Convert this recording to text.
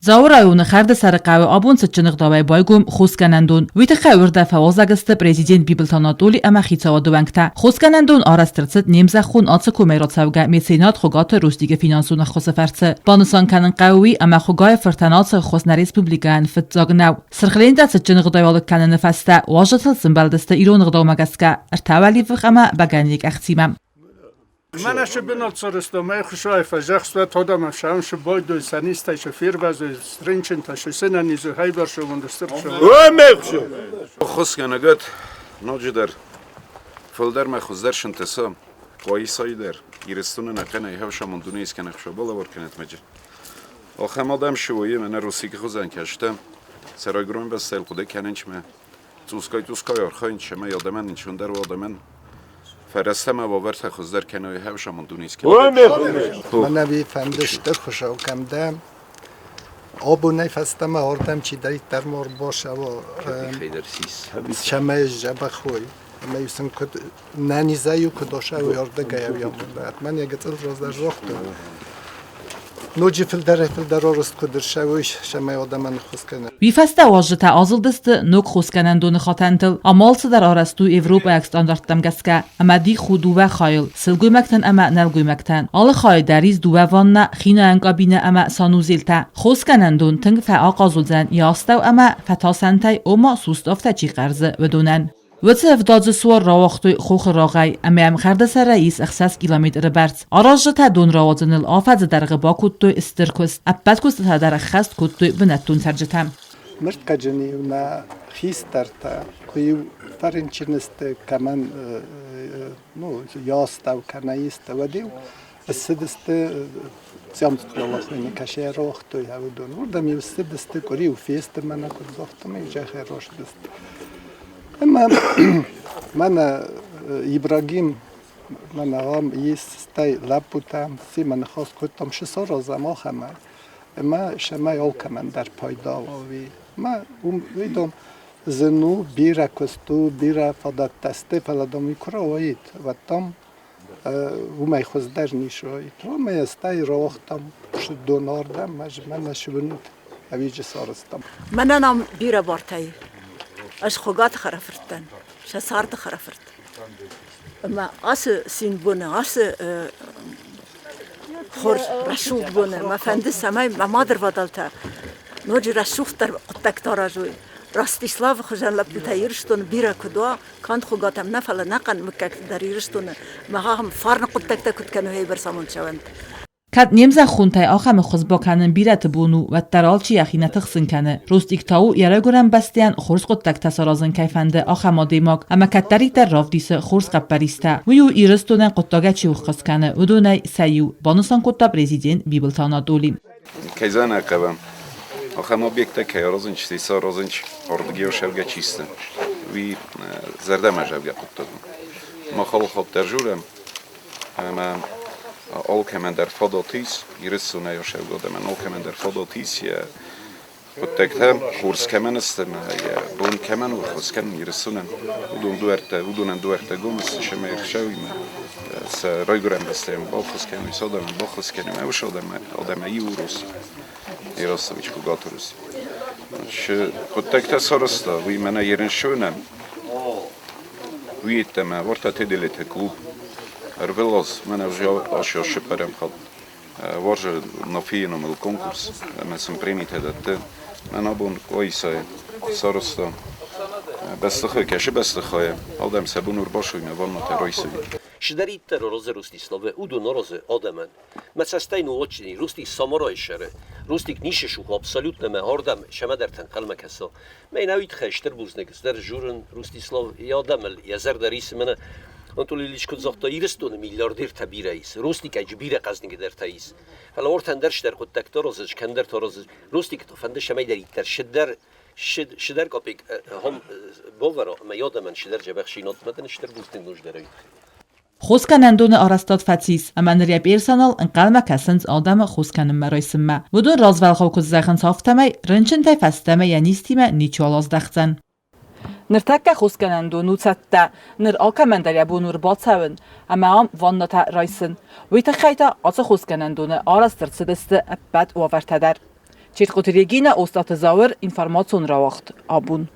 Дзауы районы Хӕрдысӕры хъӕуы абон цытджын ӕгъдауӕй байгом хосгӕнӕндон. Уый тыххӕй уырдӕм фӕуазӕг сты президент Бибылты Анатоли ӕмӕ хицауады уӕнгтӕ. Хосгӕнӕндон арӕзт ӕрцыд не мзӕххон ацы комӕй рацӕугӕ меценат Хуыгаты Рустикы финансон ӕххуысы фӕрцы. Банысан кӕнын хъӕуы уый, ӕмӕ Хуыгайы фыртӕн ацы ӕххуыс нӕ республикӕйӕн фыццаг нӕу. Сырх лентӕ цытджын ӕгъдауӕй алыг кӕныны фӕстӕ уазджытыл сымбӕлдысты ирон ӕгъдаумӕ гӕсгӕ ӕртӕ уӕливых ӕмӕ бӕгӕныйы къӕхцимӕ. Мӕнӕ сыбынӕлцӕрысты мӕ хуысайы фӕзӕхстӕ тодӕмӕ сӕм сыбойдой, сӕнистӕй сы фервӕзой, рынчынтӕ сы сынӕнизы хайбӕрсывонды стыр. Ӕххуысгӕнӕгӕт ноджыдӕр фылдӕр мӕ хуыздӕр сынтӕ Къуайсайы дӕр Ирыстоны нӕхъӕнӕй хӕвсамон дунейы скӕнӕг балӕвар кӕнӕт мӕджы. Ахӕм адӕм сыуайы мӕнӕ Русикы хуызӕн кӕстӕ, сӕрагрон бӕстӕйыл хъуыды кӕнынчмӕ Цъусгай-цъусгай архайынц, цӕмӕй адӕмӕн ӕнцондӕр уа адӕмӕн фӕрӕзтӕ ӕмӕ уавӕртӕ хуыздӕр кӕной хӕвсамон дунейы. Мӕнӕ уый фӕнды стыр Хуыцау кӕм дӕ, абонӕй фӕстӕмӕ ардӕм чидӕриддӕр ма ӕрбацӕуа, цӕмӕй сдзӕбӕх уой. Ӕмӕ-иу сын куыд нӕнизӕй-иу куыд осӕуой ардыгӕй ӕвйамондӕр. Мӕн йӕ гыццыл раздӕр загътон. Ноджы фылдӕрӕй-фылдӕр арӕзт куыд ӕрцӕуой, цӕмӕй адӕмӕн ӕххуыс кӕна. Уый фӕстӕ уазджытӕ азылдысты ног хосгӕнӕндоны хатӕнтыл. Ам алцыдӕр арӕзт у европӕйаг стандарттӕм гӕсгӕ ӕмӕ дих у дыууӕ хайыл – сылгоймӕгтӕн ӕмӕ нӕлгоймӕгтӕн. Алы хайы дӕр ис дыууӕ ваннӕ, хинайӕн кабинӕ ӕмӕ санузелтӕ. Хосгӕнӕндон тынг фӕахъаз уыдзӕн йӕ астӕу ӕмӕ фӕтасӕнтӕй, ома суставтӕ чи хъӕрзы, уыдонӕн. Уыцы ӕвдадзы суар рауагътой хохы рагъӕй ӕмӕ йӕм хӕрдӕсӕрӕй ис 6 километры бӕрц. Аразджытӕ дон рауадзыныл афӕдзы дӕргъы бакодтой стыр куыст. Ӕппӕт куыстытӕ дӕр ӕххӕст кодтой бынӕттон цӕрджытӕ. Мырткӕджын-иу нӕ хистӕртӕ, куы-иу фӕрынчын сты, кӕмӕн ну, йӕ астӕу кӕнӕ исты, уӕд-иу ссыдысты Цъамскъолахойны кӕсӕй рохтой уыдон. Уырдӕм-иу ссыдысты, къуыри-иу фесты мӕнӕ куыд загътам, зӕххӕй росдысты. Ӕмӕ мӕнӕ Ибрагим, мӕнӕ ам ис стӕй лӕппутӕ, семӕ ныхас кодтам, цы саразӕм ахӕмӕй. Ӕмӕ цӕмӕй алкӕмӕн дӕр пайда уа, уый. Ӕмӕ уым уыдон зын у, бирӕ куыст у, бирӕ фадӕттӕ сты, фӕлӕ дам уый куы рауаид, уӕд дам уымӕй хуыздӕр ницы уаид. Уымӕй стӕй рауагътам донардӕм, мӕнӕ суынут, ӕвиджы сарӕзтам. Мӕнӕн ам бирӕ бартӕ и. Ӕз Хуыгаты хӕрӕфырт дӕн, сӕ царды хӕрӕфырт. Ӕмӕ ацы цинбоны, ацы хорз рӕсугъд боны мӕ фӕнды, цӕмӕй мӕ мадырвадӕлтӕ ноджы рӕсугъддӕр хъуыддӕгтӕ аразой. Ростиславы хуызӕн лӕппутӕ Ирыстоны бирӕ куыд уа, канд Хуыгатӕм нӕ, фӕлӕ ӕнӕхъӕн мыггӕгты дӕр Ирыстоны мӕ ахӕм фарны хъуыддӕгтӕ куыд кӕной, уыйбӕрц амонд цӕуӕнт. Кӕд не мзӕххонтӕй ахӕм ӕххуыс бакӕнын бирӕты бон у, уӕддӕр алчи йӕхи нӕ тыхсын кӕны. Ростик та у, йӕ райгуырӕн бӕстӕйӕн хорз хъуыддӕгтӕ саразын кӕй фӕнды, ахӕм адӕймаг, ӕмӕ кӕддӕриддӕр равдисы хорз хъӕппӕристӕ. Уый у Ирыстонӕн хъуыддагӕй чи ӕххуыс кӕны, уыдонӕй сӕ иу, банысан кодта президент Бибылты Анатоли. Кӕй зӕнӕ хъавӕм, ахӕм объекттӕ кӕй аразынч, сӕ аразынч ардыгӕй чисты, уый зӕрдӕмӕ зӕгъгӕ хъуыддаг у. Мах алыхатт дӕр журӕм ӕмӕ алкӕмӕн дӕр фадат ис, Ирыстонӕй ӕсӕвгӕ адӕмӕн алкӕмӕн дӕр фадат ис йӕ хъуыддӕгтӕ хорз кӕмӕн сты ӕмӕ йӕ бон кӕмӕн у ӕххуыс кӕнын Ирыстонӕн, уыдон дуӕрттӕ, уыдонӕн дуӕрттӕ гом сты, семӕ ӕхсӕвимӕ сӕ райгуырӕн бӕстӕйӕн баххуыс кӕной, сӕ адӕмӕн баххуыс кӕной, ӕмӕ уыцы адӕмӕй иу урс Ерасович Кугаторус. Хъуыддӕгтӕ сарӕзта, уый мӕнӕ ерынсонӕн уый йеддӕмӕ уӕртӕ Теделеты клуб ӕрвылаз мӕнӕ уже ас сыппӕрӕм хатт уарзы Нафийы номыл конкурс ӕмӕ сын премитӕ дӕтты. Мӕн абон Къуайсайы сарӕзта бӕстыхай, кӕсы бӕстыхайы, адӕм сӕ бон ӕрбасоймӕ ваннатӕ райсой. Чидӕриддӕр Розы Ростиславы, уыдон Розы адӕмӕн. Мӕ цӕстӕй ныууадзини Рустик Самарайы сӕры. Рустик ницы суху абсолютно мӕ ардӕм цӕмӕдӕртӕ ӕнхъӕлмӕ кӕса. Мӕ нӕ уый тыххӕй стыр бузныг цыдӕр журын Ростислав йӕ адӕмыл, йӕ зӕрдӕ рисы мӕнӕ Анатолий Ильич куыд загъта, Ирыстоны миллиардертӕ бирӕ ис, Рустикӕй бирӕ хъӕздыгдӕртӕ ис. Фӕлӕ ортӕн дӕр стӕр хъуыддӕгтӕ аразыс, кӕндӕртӕ аразыс. Рустик та фӕнды цӕмӕйдӕриддӕр сыдӕр сыдӕр копек хом бовӕра ӕмӕ йӕ адӕмӕн сыдӕр дзӕбӕх шинотмӕ дын стыр бузныг ноджыдӕр. Хосгӕнӕндоны арӕзтад фӕцис, ӕмӕ ныр йӕ персонал ӕнхъӕлмӕ кӕсынц адӕмы хос кӕнынмӕ райсынмӕ. Уыдон развӕлгъау куыд зӕгъынц, афтӕмӕй рынчынтӕй фӕстӕмӕ йӕ низтимӕ ничиуал аздӕхдзӕн. Ныртӕккӕ хосгӕнӕндон у цӕттӕ. Ныр алкӕмӕн дӕр йӕ бон у ӕрбацӕуын ӕмӕ ам ваннӕтӕ райсын. Уый тыххӕй та ацы хосгӕнӕндоны арӕзт ӕрцыдысты ӕппӕт уавӕртӕ дӕр. Чертхъоты Регинӕ, Остъаты Зауыр, информацион рауагъд Абон.